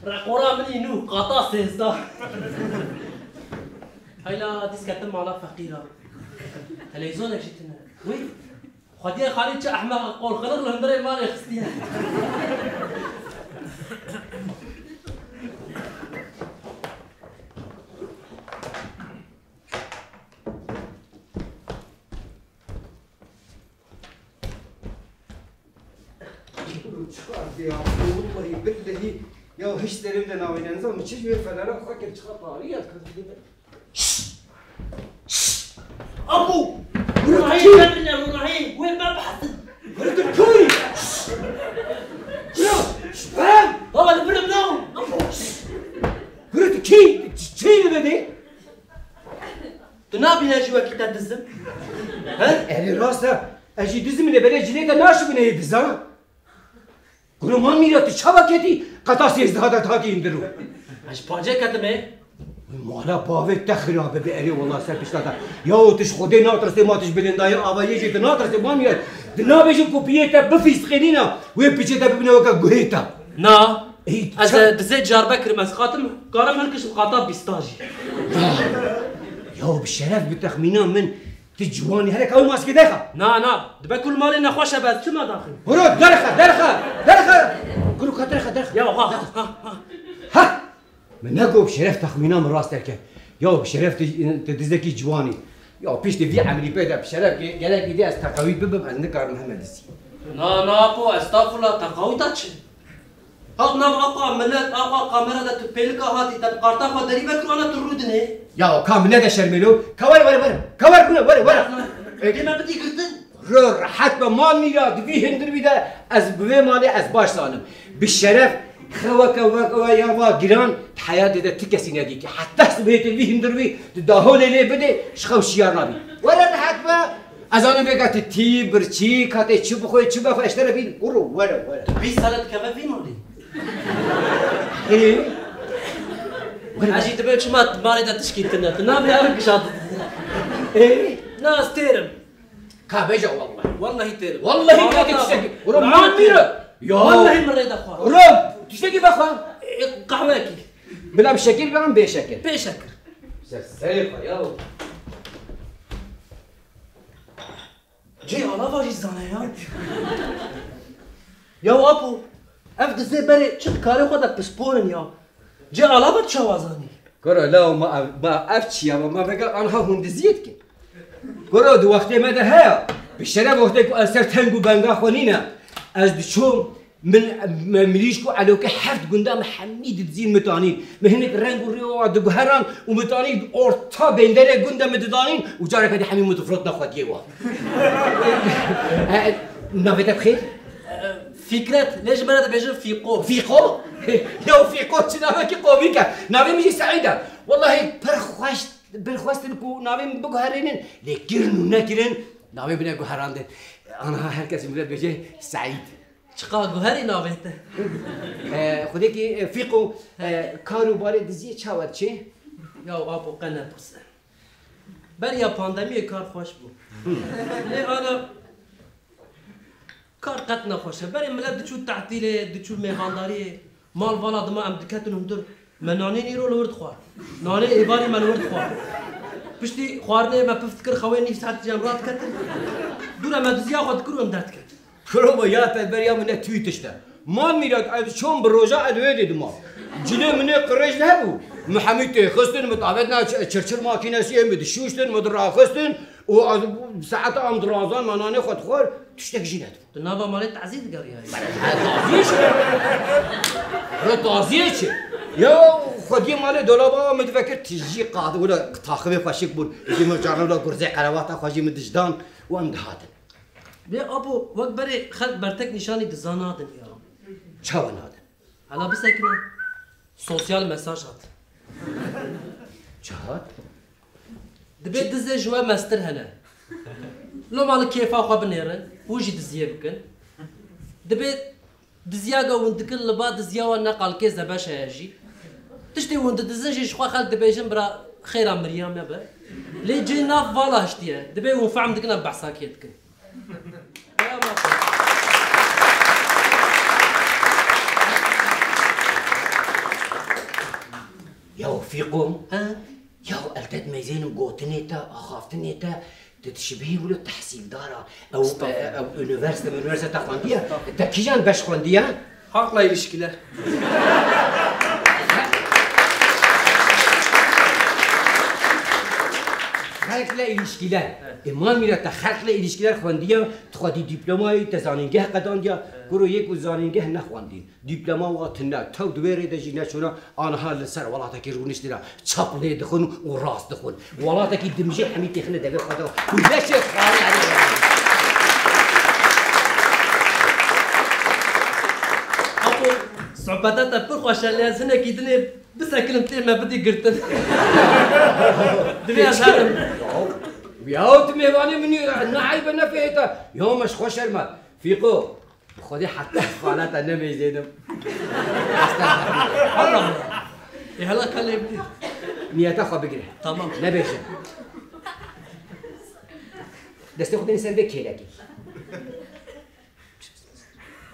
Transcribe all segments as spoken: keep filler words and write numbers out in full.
Rekora min î nû, qata sêzdeh. Heyla dîs ketim mala feqîra. Televîzyonek jî tune. Wî, xwediyê xalî çi ehmeq qolxiliq li hundirê malê xistiye. Çiqas ya, wallahî billehî ya, hiç serê min de navêne, nizam çi ji wê fenera xwe kir, çiqas tarî ya. Şşş! Şşş! Apo! Rûnahî, Rûnahî! Rûnahî, wê me behsin! Gurê tu kî? Şşş! Ya! Şşş! Baba, li birim nabû! Apo! Gurê tu kî? Çi, çi li me dê? Tu nabîne jî wekî te dizim? He? Erê rast e. Ez jî dizim lê belê cilê te naşibine yê dizan. Guro Mamîra tu çawa ketî? Qeta sêzdeh de hatî hundir û. Ez ji pancê ketime. Mala bavê te xirab bibe erê wela ser pişta te. Ya tu ji Xwedê natirsê ma tu ji bilindayê avayê jî tu natirsê Mamîra. Tu nabêjin ku piyê te bifîsqênîna wê piçê te bibine weke guhê te. Na. Ey, Ez ça- e, dizê carbe kirim, ez qatim, karim hilkişim qata bîsta jî. Ya bi şeref bi texmîna min tu ciwanî, hele ka ew maskê derxe. Na, na, dibe ku li malê nexweş e, be ez çima daxim? Guro derxe, derxe, derxe. Guro ka derxe, derxe. Ya ha, ha, ha. Ha! Min negot bi şeref texmîna min rast derket. Ya bi şeref tu, tu dizekî ciwanî. Ya piştî vî emrî pê de bi şeref ge-, gerek îdî ez teqewî bibim, ez nikarim heme dizî. Na, na, apo, estağfurullah, teqewîta çi? Haq nav aqa millet, aqa kamera de tu pêlika hatî, te bi qarta xwe derî vekir, ana tu rû dinê. Ya ka min nede şermê lo. Ka were, were, were. Ka were, were, were, were. Ê, dê me bidî girtin. Ro rehet be, Mamîra, di vî hundirvî de ez bi vê malê ez baş zanim. Bi şeref, xeweke weke we ya va giran, di heyatê de ti kesî nedîtî. Heta sibê tu vî hundirvî, tu daholê lê bidê, ji xew şiyar nabî. Were rehet be. Ez zanim vêga tu tî, birçî, ka tê çi bixwe, çi vexwe, ez ji te re bîn. Guro, were, were. Bîst sal e dikeve vî malê. Ê? Were. Ez jî dibe çima malê de tişkî tune. Tu nabê ev gişa didin. Ê? Na, ez têrim. Ka beja wallahî. Wallahî têrim. Wallahî Wallahî ka têrim. Tiştekî. Wallahî Wallahî têrim. Mîra. Ya. Wallahî min rê de xwar. Ro, tiştekî vexwe. Ê, qehwekî. Bila bi şekir be an bê şekir? Bê şekir. Ser serê xwe ya. Cê alava jî zane ya. Ya apo, ev dizê berê çi di karê xwe de pisporin ya. Cê alava çawa zanî? Koro, la ma ev, ma ev çi ya? Ma vega anha hûn diziyê dikin. Koro, di wextê me de heye. Bi şeref wextê ku ez ser teng û benga xwe nîne. Ez diçûm, min, me mirîşk û elokê heft gunda me hemî didizîn mitanîn. Me hinek reng û rêwa diguheran û mitanîn orta bênderê gunda me didanîn û careke dî hemî min difrotna xwediyê wan. E, navê te bi xêr? Fikret, lê ji me re dibêjin Fîqo. Fîqo? Ya Fîqo çi navekî komîk e. Navê min jî Seîd e. Wellahî pir xweş, pir xwestin ku navê min biguherînin. Lê kirin û nekirin, navê min neguherandin. Anha her kes millet bêje Seîd. Çiqa guherî navê te. E, xwedêkî, e, Fîqo, e, kar û barê diziyê çawa diçe? Ya apo qe nepirse. Beriya pandemiyê kar xweş bû. Lê ana kar qet nexweş e. Berê millet diçû tehtîlê, diçû mêvandariyê, mal vala dima em diketin hundir. Me nanê nîro li wir dixwar. Nanê êvarî me li wir dixwar. Piştî xwarinê me pif dikir, xewê nîv saet jî em radiketin. Dûre me diziya xwe dikir û em derdiketin. Kuro ya te beriya min ne tûy tişt e. Mal mîrat ez çon bi roja ez wê dê dima. Cilê min ê qirêj nebû. Min hemî têxistin, min davet na ç-, çirçir makînesiyê min dişûştin, min diraxistin û ez saeta em dirazan me nanê xwe dixwar, tiştek jî nedibû. Tu nava malê tazî digeriyayî. Taziyê çi? Re taziyê çi? Ya xwediyê malê dolaba min divekir tijî qad, wila taxivê xweşik bûn. Jî min carna wila gurzê qerewata xwe jî min dijdan û em dihatin. Lê apo, wek berê xelk bertek nîşanî diza nadin ya. Çawa nadin? Hela bisekine. Sosyal mesaj hat. Çi hat? Dibê dizê ji we mestir hene. Loma li kêfa xwe binêrin, hûn jî diziyê bikin. Dibê diziya ge hûn dikin li ba diziya wan ne qalkê zebeş heye jî. Tiştê hûn didizin jî ji xwe xelk dibêjin bira xêra miriya me be. Lê cê nav vala hiştiye. Dibê hûn fehm dikin em behsa kê dikin. Ew Fîqo, ha? Ya el te dimeyzênim gotinê te, axaftinê te, tu dişibî wilo tehsîldar a. Ew, Estağfurullah. E, ew unîversîte, unîversîte te xwendiye. Estağfurullah. Te kîjan beş xwendiye? Halkla ilişkiler. Halkla ilişkiler. Evet. E, Mal Mîra, te halkla ilişkiler xwendiye, tu xwedî dîplomayî, te zanîngeh qedandiye. Evet. Kuro yê ku zanîngeh nexwendî. Dîploma wa tune, tew di wê rê de jî neçûna, aniha li ser welatekî rûniştîne, çap lê dixwin û rast dixwin. Welatekî dimjê hemî têxine devê xwe de û leşê xwarê erê. Apo, sohbeta te pir xweş e, lê ez hinekî dinê bisekilim tê me bidî girtin. Divê ez herim. Ya, ya, tu mêvanê min î, ne eyb e, ne fêhê te. Ya, me ji xwe şerm e. Fîqo, Bi Xwedê heta xaleta nemeyzênim. Allah Allah. Ê hala ka lê bidî. Niyeta xwe bigire. Tamam. Nebêje. Destê xwe dêne ser vê kêlekê.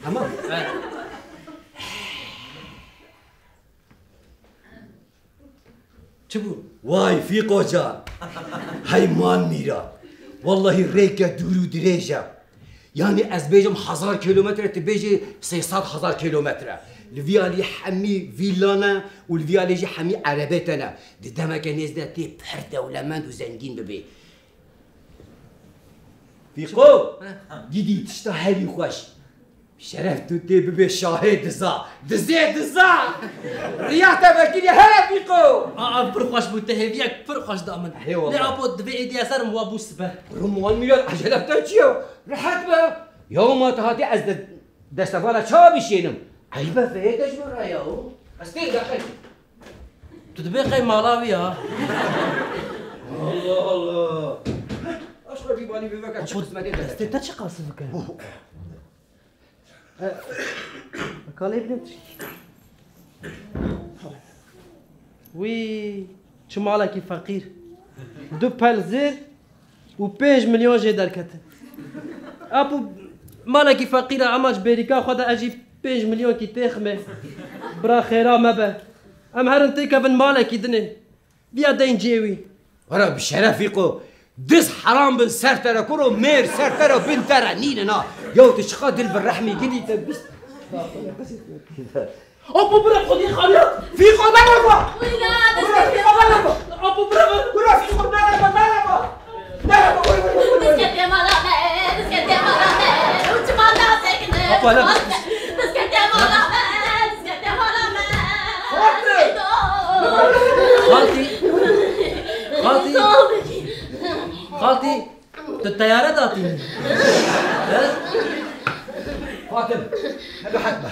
Tamam. He. Çi bû? Way Fîqo can! Hey Mal Mîra! Wellahî rêke dûr û dirêj e. Yanî ez bêjim hezar kîlometre, tu bêjî sê sed hezar kîlometre. Li vî alî hemî vîla ne û li vî alî jî hemî erebê te ne. Di demeke nêz de tê pir dewlemend û zengîn bibê. Fîqo, gidî tişta herî xweş. Şeref tu tê bibê şahê diza. Dizê diza! Riya te vekirî here Fîqo! A, ev pir xweş bû, te hêviyek pir xweş da min. Hê wallah. Lê apo divê êdî ez herim wa bû sibe. Rum wan mîran ecele te çi ye? Rehet be. Ya ma te hatî ez de destevana çawa bişênim? Eyb e, feyê te ji min re ya. Ez tê deqe. Tu dibê qey mala wî ya. Allah Allah. Aşka bîbanî biveke çi Apo, qismetê te. Destê te çi qasî bike? Kalê bilim. Wî, çi malekî feqîr. Du pel zêr û pênc milyon jê derketin. Apo, malekî feqîr e, ema ji bêrîka xwe de ez jî pênc milyonkî têximê. Bira xêra me be. Em herin têkevin malekî dinê. Viya deyn cê wî. Were bi şeref Fîqo. Diz heram bin ser te re kuro, mêr ser te re, bin te re nînin ha. Yaw tu çiqa dil bi rehmî gidî te bîst. Apo bira xwedî xaliya. Fîqo nereba! Wîna, Bira Fîqo nereba! Apo bira bira. Bira Fîqo nereba, nereba! Nereba, were, were, were, were, were. Diskete mala me, diskete mala me. Uçma da sekne. Apo hele. Diskete mala me, diskete mala me. Fatih! Xaltî! Xaltî! Xaltî! Tu teyare datînî? He? Fatim, rehet be.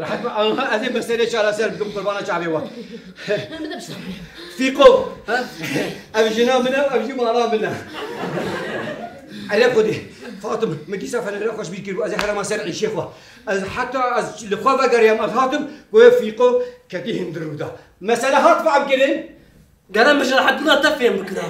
Rehet be. Aha, ez ê meselê çareser bikim, qurbana çavê we. Fîqo, he? Ev jina min e, ev jî mala min e. Erê Xwedê. Fatim, min dîsa fenere xweş bîr kir û ez ê herema ser îşê xwe. Ez heta ez li xwe vegeriyam, ez hatim, ku yê Fîqo ketî hindir rû da. Mesele hat fehm kirin? Gere min ji rehetbûna te fêm bikira.